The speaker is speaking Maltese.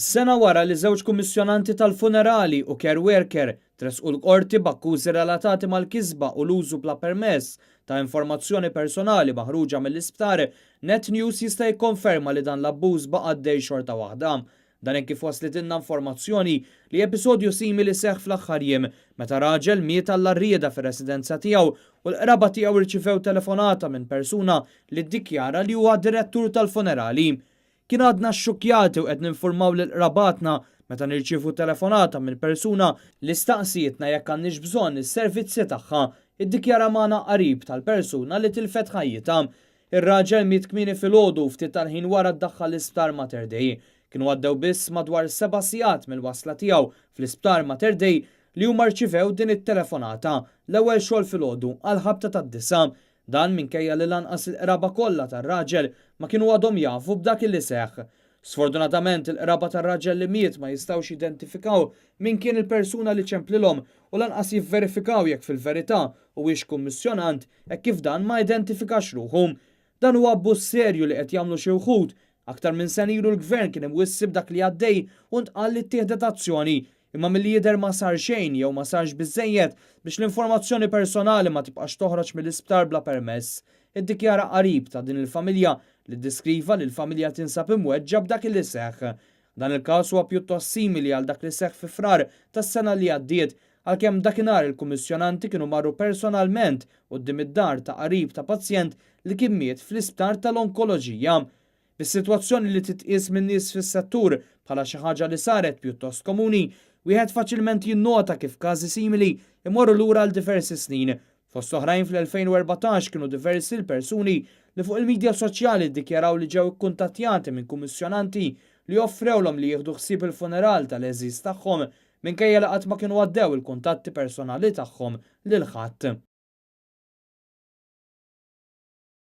Sena wara li żewġ kummissjonanti tal-funerali u care worker tressqu l-Qorti b'akkużi relatati mal-kisba u l-użu bla permess ta' informazzjoni personali maħruġa mill-isptar, Net News jista' jikkonferma li dan l-abbuż baqa' għaddej xorta waħda. Dan hekk kif waslitilna informazzjoni li episodju simili seħħ fl-aħħar jiem meta raġel miet għall-għarrieda fir-residenza tiegħu u l-qraba tiegħu rċivew telefonata minn persuna li ddikjara li huwa direttur tal-funerali. Kien għadna xxukkjati u qed ninfurmaw lil qrabatna meta nirċievu telefonata minn persuna li staqsietna jekk għandniex bżonn is-servizzi tagħha, iddikjara magħna qarib tal-persuna li tilfet ħajjitha. Ir-raġel miet kmieni filgħodu u ftit tal-ħin wara ddaħħal l-Isptar Mater Dei. Kienu għaddew biss madwar seba' sigħat mill-wasla tiegħu fl-Isptar Mater Dei li huma rċivew din it-telefonata l-ewwel xogħol filgħodu għall-ħabta tad-disgħa. Dan minkejja li lanqas il-qraba kollha tar-raġel ma kienu għadhom jafu b'dak li seħħ. Sfortunatament il-qraba tar-raġel li miet ma jistgħux jidentifikaw min kien il-persuna li ċemplilhom u lanqas jivverifikaw jekk fil-verità huwiex kummissjonant hekk kif dan ma identifikax ruħu. Dan huwa abbuż serju li qed jagħmlu xi wħud. Aktar minn sena ilu l-Gvern kien imwissi b'dak li għaddej u ntqal li ttieħdet azzjoni. Imma milli jidher ma sar xejn jew ma sarx biżżejjed biex l-informazzjoni personali ma tibqax toħroġ mill-isptar bla permess, iddikjara qarib ta' din il-familja li ddeskriva li l-familja tinsab imweġġa' b'dak li seħħ. Dan il-każ huwa pjuttost simili għal dak li seħħ fi Frar tas-sena li għaddiet, għalkemm dakinhar il-kummissjonanti kienu marru personalment quddiem id-dar ta' qarib ta' pazjent li kien miet fl-isptar tal-onkoloġija. Bis-sitwazzjoni li titqies min-nies fis-settur bħala xi ħaġa li saret pjuttost komuni, wieħed faċilment jinnota kif każi simili jmorru lura għal diversi snin. Fost oħrajn fl-2014 kienu diversi l-persuni li fuq il-midja soċjali ddikjaraw li ġew ikkuntattjati minn kummissjonanti li offrewlhom li jieħdu ħsieb il-funeral tal-għeżież tagħhom minkejja li qatt ma kienu għaddew il-kuntatti personali tagħhom lil ħadd.